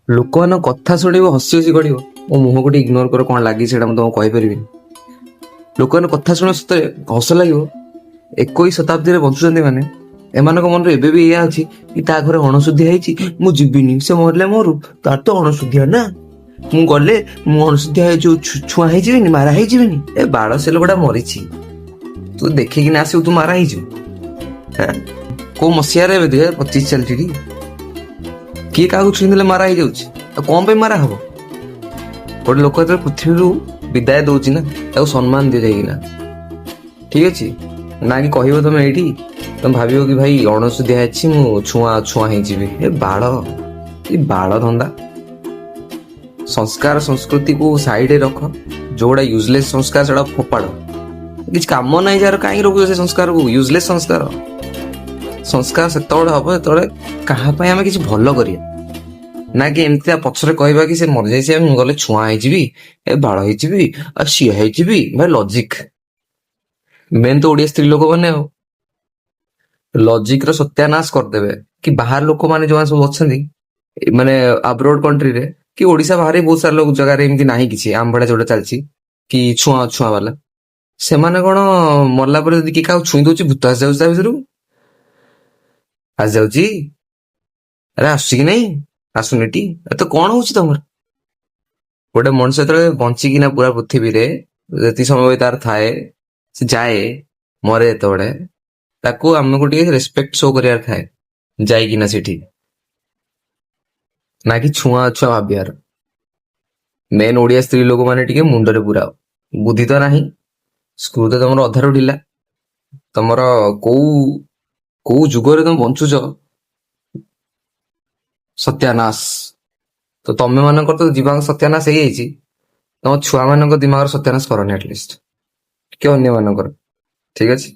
ଲୋକମାନଙ୍କ କଥା ଶୁଣିବ, ହସି ହସି ଗଡ଼ିବ। ମୋ ମୁହଁକୁ ଟିକେ ଇଗ୍ନୋର କର, କଣ ଲାଗିଛି ସେଇଟା ମୁଁ ତମକୁ କହିପାରିବିନି। ଲୋକମାନଙ୍କ କଥା ଶୁଣିବ, ସତରେ ହସ ଲାଗିବ। 21 ଶତାବ୍ଦୀରେ ବଞ୍ଚୁଛନ୍ତି, ମାନେ ଏମାନଙ୍କ ମନରେ ଏବେ ବି ଏଇଆ ଅଛି କି ତା ଘରେ ଅଣଶୁଦ୍ଧିଆ ହେଇଛି, ମୁଁ ଯିବିନି, ସେ ମରିଲେ ମରୁ, ତାର ତ ଅଣଶୁଦ୍ଧିଆ ନା, ମୁଁ ଗଲେ ମୁଁ ଅଣଶୁଦ୍ଧିଆ ହେଇଯିବ, ଛୁଆଁ ହେଇଯିବିନି, ମାରା ହେଇଯିବିନି। ଏ ବାଳ, ସେ ଲୋକଟା ମରିଛି, ତୁ ଦେଖିକିନା ଆସିବୁ, ତୁ ମାରା ହେଇଯିବୁ? ହେଁ? କୋଉ ମସିହାରେ? ଏବେ 2025 ଚାଲିଛି ଟି। କିଏ କାହାକୁ ଛୁଇଁ ଦେଲେ ମାରା ହେଇଯାଉଛି। ଆଉ କଣ ପାଇଁ ମାରା ହବ? ଗୋଟେ ଲୋକ ଯେତେବେଳେ ପୃଥିବୀରୁ ବିଦାୟ ଦଉଛି ନା, ତାକୁ ସମ୍ମାନ ଦିଆଯାଇକିନା, ଠିକ ଅଛି ନା? କି କହିବ ତମେ ଏଇଠି, ତମେ ଭାବିବ କି ଭାଇ ଅଣଶୁଦ୍ଧିଆ ଅଛି, ମୁଁ ଛୁଆଁ ଛୁଆଁ ହେଇଯିବି। ଏ ବାଳ, ଏ ବାଳ ଧନ୍ଦା। ସଂସ୍କାର ସଂସ୍କୃତିକୁ ସାଇଡରେ ରଖ। ଯୋଉଗୁଡା ୟୁଜଲେସ୍ ସଂସ୍କାର, ସେଟା ଫୋପାଡ଼। କିଛି କାମ ନାହିଁ ଯାହାର, କାହିଁକି ରଖୁଛ ସେ ସଂସ୍କାରକୁ? ୟୁଜଲେସ୍ ସଂସ୍କାର। ସଂସ୍କାର ସେତେବେଳେ ହବ ଯେତେବେଳେ କାହା ପାଇଁ ଆମେ କିଛି ଭଲ କରିବା, ନା କି ଏମିତି ତା ପଛରେ କହିବା କି ସେ ମରିଯାଇଛି, ମୁଁ ଗଲେ ଛୁଆଁ ହେଇଯିବି, ଏ ବାଳ ହେଇଯିବି, ଆଉ ସିଏ ହେଇଯିବି। ଭାଇ, ଲଜିକ ମେନ୍ ତ ଓଡିଆ ସ୍ତ୍ରୀ ଲୋକମାନେ ଆଉ ଲଜିକ ର ସତ୍ୟାନାଶ କରିଦେବେ। କି ବାହାର ଲୋକମାନେ ଯୋଉମାନେ ସବୁ ଅଛନ୍ତି, ଏ ମାନେ ଆବ୍ରୋଡ କଣ୍ଟ୍ରିରେ କି ଓଡିଶା ବାହାରେ ବହୁତ ସାରା ଲୋକ ଜାଗାରେ ଏମିତି ନାହିଁ କିଛି, ଆମ ଭଳିଆ ଯୋଉଟା ଚାଲିଛି କି ଛୁଆଁ ଛୁଆଁ ବାଲା। ସେମାନେ କଣ ମଲା ପରେ ଯଦି କିଏ କାହାକୁ ଛୁଇଁ ଦଉଛି, ଭୂତ ଆସିଯାଉଛି, ତା ଭିତରୁ ଆସିଯାଉଛି? ଆରେ ଆସୁଛି କି ନାଇଁ? ଆସୁନି ଟି। ଏ ତ କଣ ହଉଛି ତମର? ଗୋଟେ ମଣିଷ ଯେତେବେଳେ ବଞ୍ଚିକିନା ପୁରା ପୃଥିବୀରେ ଯେତିକି ସମୟ ବି ତାର ଥାଏ, ସେ ଯାଏ, ମରେ ଯେତେବେଳେ, ତାକୁ ଆମକୁ ଟିକେ ରେସପେକ୍ଟ ଶୋ କରିବାର ଥାଏ ଯାଇକିନା ସେଠି, ନା କି ଛୁଆଁ ଅଛୁଆଁ ଭାବିବାର। ମେନ୍ ଓଡିଆ ସ୍ତ୍ରୀ ଲୋକମାନେ ଟିକେ ମୁଣ୍ଡରେ ପୁରାଅ। ବୁଦ୍ଧି ତ ନାହିଁ, ସ୍କ୍ରୁ ତ ତମର ଅଧାରୁ ଢିଲା। ତମର କୋଉ କୋଉ ଯୁଗରେ ତମେ ବଞ୍ଚୁଛ? ସତ୍ୟାନାଶ ତ ତମେ ମାନଙ୍କର ତ ଦିମାଗ ସତ୍ୟାନାଶ ହେଇଯାଇଛି। ତମ ଛୁଆ ମାନଙ୍କ ଦିମାଗର ସତ୍ୟାନାଶ କରନି ଆଟଲିଷ୍ଟ, କି ଅନ୍ୟମାନଙ୍କର। ଠିକ ଅଛି।